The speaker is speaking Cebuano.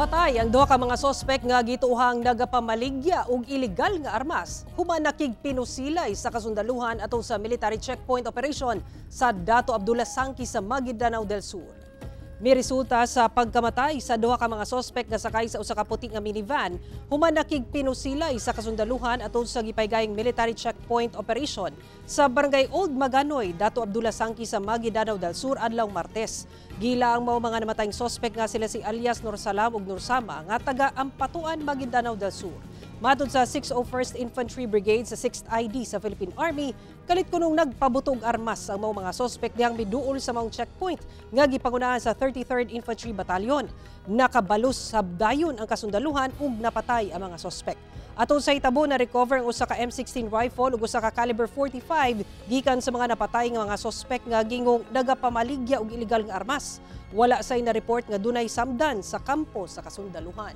Patay ang duha ka mga sospek nga gituohang nagapamaligya og ilegal nga armas human nakigpinusilay sa kasundaluhan atol sa military checkpoint operation sa Dato Abdullah Sangki sa Maguindanao del Sur. Miresulta sa pagkamatay sa duha ka mga sospek nga sakay sa usa ka puti nga minivan human nakigpinusilay sa kasundaluhan atol sa gipaygayng military checkpoint operation sa Barangay Old Maganoy, Dato Abdullah Sangki sa Maguindanao del Sur adlaw Martes. Giila ang mao mga namatayng sospek nga sila si alias Nursalam ug Nursama nga taga Ampatuan, Maguindanao del Sur. Matod sa 601st Infantry Brigade sa 6th ID sa Philippine Army, kalit kunong nagpabuto og armas ang mao mga sospek dihang miduol sa maong checkpoint nga gipangunahan sa 33rd Infantry Battalion. Nakabalos sab dayon ang kasundaluhan ug napatay ang mga sospek. Atol sa hitabo, na recover ang usa ka M16 rifle ug usa ka caliber 45 gikan sa mga napatay nga mga sospek nga gingong nagapamaligya og ilegal nga armas. Wala say na report nga dunay samdan sa kampo sa kasundaluhan.